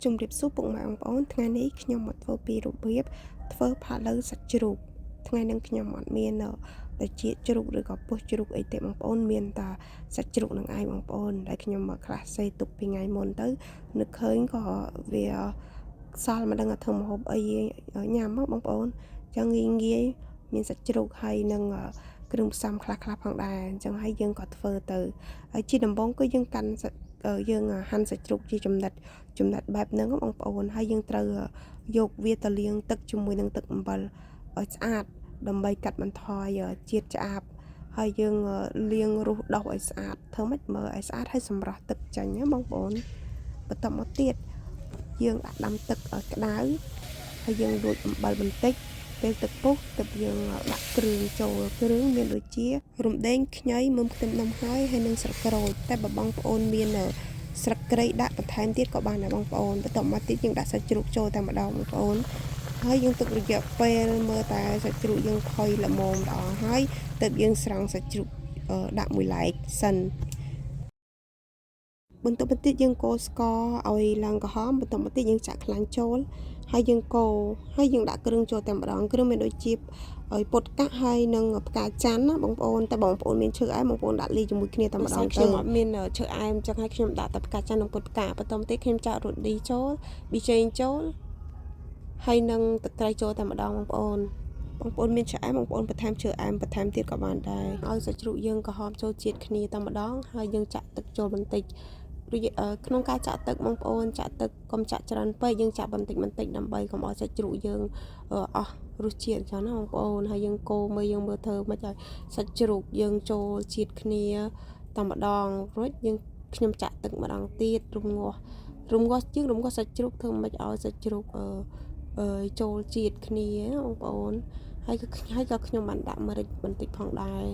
ជំរាបសួរពុកម៉ែបងប្អូនថ្ងៃនេះខ្ញុំមកធ្វើពីរបៀបធ្វើផាឡូវសាច់ជ្រូកថ្ងៃនេះខ្ញុំអត់មានត្រចៀកជ្រូកឬក៏ពោះជ្រូកអីទេបងប្អូនមានតែសាច់ជ្រូកនឹងឯងបងប្អូនដែលខ្ញុំមកខ្លះសេទុកពីថ្ងៃមុនទៅនឹកឃើញក៏វាសល់មិនដឹងថាធ្វើម្ហូបអីញ៉ាំមកបងប្អូនចឹងងាយងាយមានសាច់ជ្រូកហើយនឹងគ្រឿងផ្សំខ្លះៗផងដែរអញ្ចឹងហើយយើងក៏ធ្វើទៅហើយជាដំបូងគឺយើងកាន់យើងហាន់សាច់ជ្រូកជាចំណិតចំណិតបែបហ្នឹងបងប្អូនហើយយើងត្រូវយកវាទៅលាងទឹកជាមួយនឹងទឹកអំបិលឲ្យស្អាតដើម្បីកាត់បន្ថយជាតិឆ្អាបហើយយើងលាងរុះដោះឲ្យស្អាតធ្វើម៉េចមើលឲ្យស្អាតហើយសម្រស់ទឹកចេញណាបងប្អូនបន្តមកទៀតយើងដាក់ដាំទឹកឲ្យក្តៅហើយយើងលួចអំបិលបន្តិចពេលទឹកពុះទឹកយើងដាក់គ្រឿងចូលគ្រឿងមានដូចជា រំដេងខ្ញីមើមខ្ទឹមដុំហើយហើយនិងស្លឹកក្រូចតែបើបងប្អូនមានស្លឹកគ្រៃដាក់បន្ថែមទៀតក៏បានដែរបងប្អូនបន្ទាប់មកទៀតយើងដាក់សាច់ជ្រូកចូលតែម្ដងបងប្អូនហើយយើងទុករយៈពេលមើលតែសាច់ជ្រូកយើងផុយល្មមល្អហើយទើបយើងស្រង់សាច់ជ្រូកដាក់មួយឡែកសិនបន្ទាប់មកទៀតយើងកូរស្ករឲ្យឡើងក្រហមបន្ទាប់មកទៀតយើងចាក់ខ្លាញ់ចូលហើយយើងកូរហើយយើងដាក់គ្រឿងចូលតែម្ដងគ្រឿងមានដូចជាឲ្យពុតកាក់ហើយនឹងផ្កាច័ន្ទណាបងប្អូនតែបងប្អូនមានឈើអែមបងប្អូនដាក់លាយជាមួយគ្នាតែម្ដងទៅ ខ្ញុំអត់មានឈើអែមចឹងហើយខ្ញុំដាក់តែផ្កាច័ន្ទនិងពុតផ្កាបន្តមកទៀតខ្ញុំចាក់រ៉ូឌីចូលប៊ីចេងចូលហើយនឹងទឹកត្រីចូលតែម្ដងបងប្អូន បងប្អូនមានឈើអែមបងប្អូនបន្ថែមឈើអែមបន្ថែមទៀតក៏បានដែរ ឲ្យសាច់ជ្រូកយើងក្រហមចូលជាតិគ្នាតែម្ដងហើយយើងចាក់ទឹកចូលបន្តិចរយៈក្នុងការចាក់ទឹកបងប្អូនចាក់ទឹកកុំចាក់ច្រើនពេកយើងចាក់បន្តិចបន្តិចដើម្បីកុំឲ្យសាច់ជ្រូកយើងអស់រសជាតិអញ្ចឹងណាបងប្អូនហើយយើងកូរមើលយើងមើលធ្វើមិនឲ្យសាច់ជ្រូកយើងចូលជាតិគ្នាតែម្ដងរួចយើងខ្ញុំចាក់ទឹកម្ដងទៀតរំងាស់រំងាស់ជាងរំងាស់សាច់ជ្រូកធ្វើមិនឲ្យសាច់ជ្រូកអឺចូលជាតិគ្នាបងប្អូនហើយក៏ហើយក៏ខ្ញុំបានដាក់ម្រេចបន្តិចផងដែរ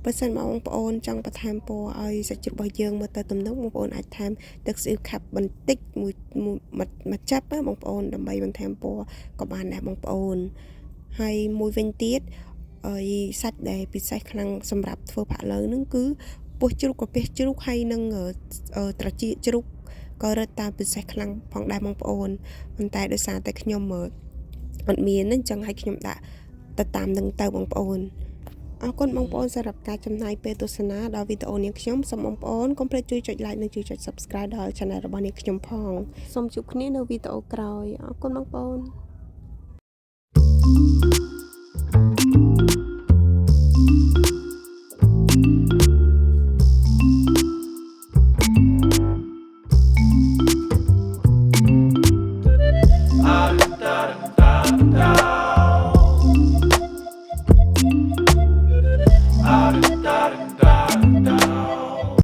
បើសិនមកបងប្អូនចង់បន្ថែមពណ៌ឲ្យសាច់ជ្រូករបស់យើងមើលទៅទំនងបងប្អូនអាចថែមទឹកស៊ីអ៊ីវខាប់បន្តិចមួយមួយចាប់ណាបងប្អូនដើម្បីបន្ថែមពណ៌ក៏បានដែរបងប្អូនហើយមួយវិញទៀតហើយសាច់ដែលពិសេសខ្លាំងសម្រាប់ធ្វើផាក់ឡូវហ្នឹងគឺពោះជ្រូកកាពះជ្រូកហើយនឹងត្រចៀកជ្រូកក៏រឹតតាមពិសេសខ្លាំងផងដែរបងប្អូនប៉ុន្តែដោយសារតែខ្ញុំអត់មានអញ្ចឹងឲ្យខ្ញុំដាក់ទៅតាមនឹងទៅបងប្អូនអរគុណបងប្អូនសម្រាប់ការចំណាយពេលទស្សនាដល់វីដេអូនេះខ្ញុំសូមបងប្អូនកុំភ្លេចជួយចុច like និងជួយចុច Subscribe ដល់ Channel របស់នេះខ្ញុំផង សូមជួបគ្នានៅវីដេអូក្រោយអរគុណបងប្អូន។